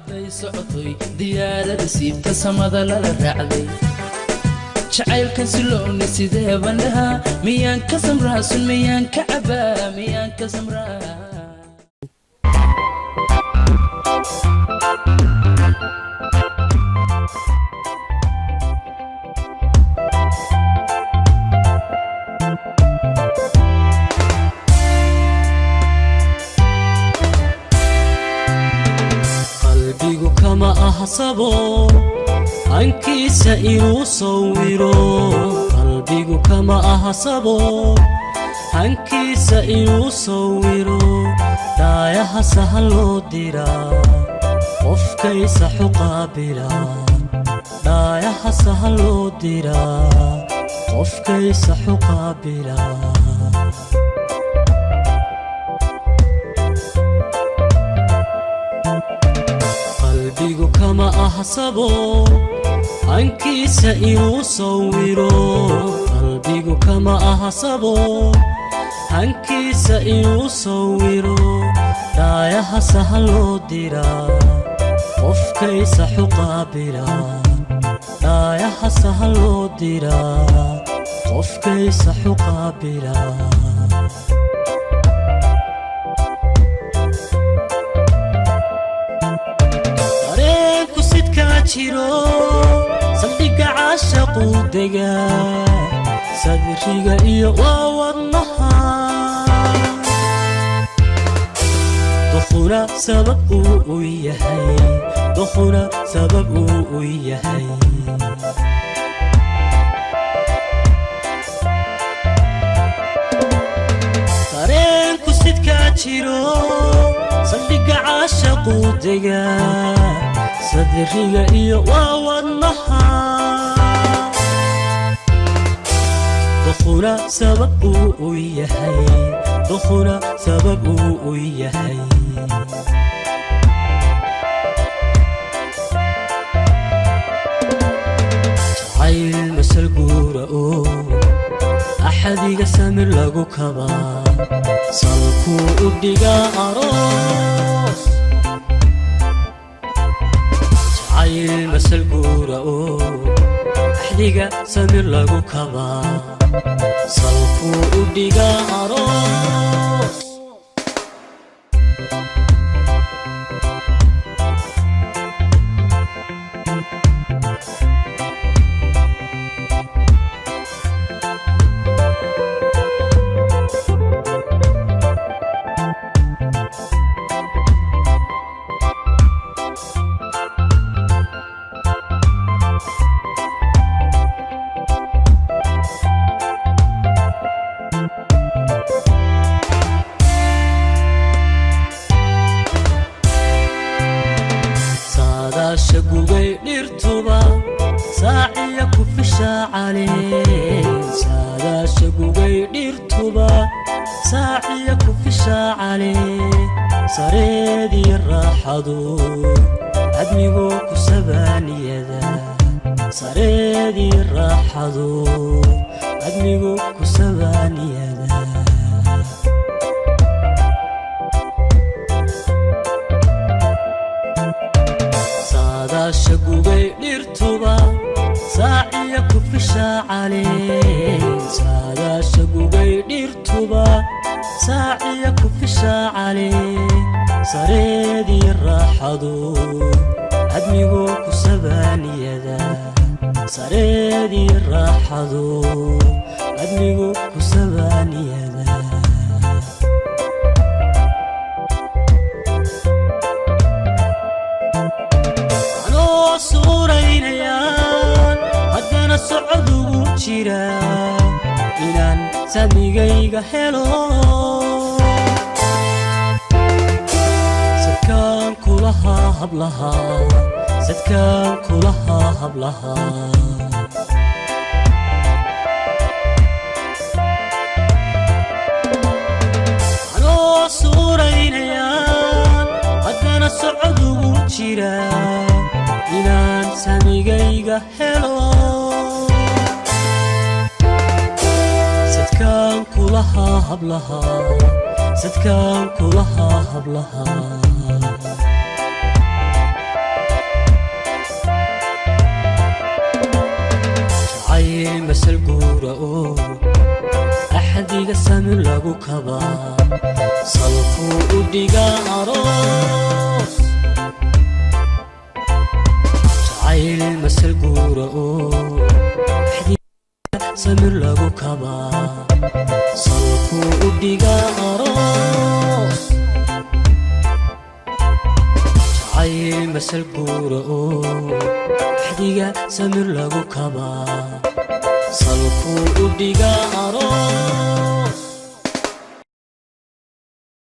Hadday socotoy diyaarada siibta samada lala raacday, jacaylkan silooni sidee baan dhahaa? Miyaan ka samraa sun? Miyaan ka cabaa? Miyaan ka samraa? Qalbigu kama aha sabo hankiisa inuu sawiro. Qalbigu kama aha sabo hankiisa inuu sawiro. Daayaha sahan loo diraa qofkaysa xuqaabila. Dhaayaha sahan loo diraa qofkaysa xuqaabila. Qalbigu kama aha sabo hankiisa inuu sawiro. Qalbigu kama aha sabo hankiisa inuu sawiro. Dhaayaha sahan loo diraa qofkaysa xuqaabila. Dhaayaha sahan loo diraa qofkaysa xuqaabila. Dareenku sidkaa jiro saldhigga caashaquu degaa, sadriga iyo waa wadnaha. Dukhuna sabab uu u yahay, dukhuna sabab uu u yahay. Dareenku sidkaa jiro saldhigga caashaquu degaa, sadriga iyo waa wadnaha. Dukhuna sabab uu u yahay, dukhuna sabab uu u yahay. Jacayl masal guura oo axadiga samir lagu kabaa, salkuu u dhigaa aroos. Jacayl masal guura oo axdiga samir lagu kabaa, salkuu u dhigaa aroos. Saadaasha gubay dhirtuba saaciya ku fishaacale. Saadaasha gubay dhirtuba saaciya ku fishaacale. Sareedii raaxadu admigu ku sabaaniyada. Sareedii raaxadu admigu ku sabaaniyada. Saadaasha gubay dhirtuba saaciya ku fishaacale. Saadaasha gubay dhirtuba saaciya ku fishaacale. Sareedii raaxadu admigu ku sabaaniyada. Sareedii raaxadu admigu ku sabaaniyada. Anoo suuraynayaan haddana socod ugu jira inaan samigayga helo. Sadkaan kulahaa hablaha, sadkaan kulahaa hablaha. Anoo suuraynayaan haddana socod ugu jira inaan samigayga helo. Sadkaan kulahaa hablaha, sadkaan kulahaa hablaha. lagu kabaa, salkuu u dhigaa aroos. Jacayl masal guura oo samir lagu kabaa, salkuu u dhigaa aroos. Jacayl masal guura oo axdiga samir lagu kabaa, salkuu u dhigaa aroos.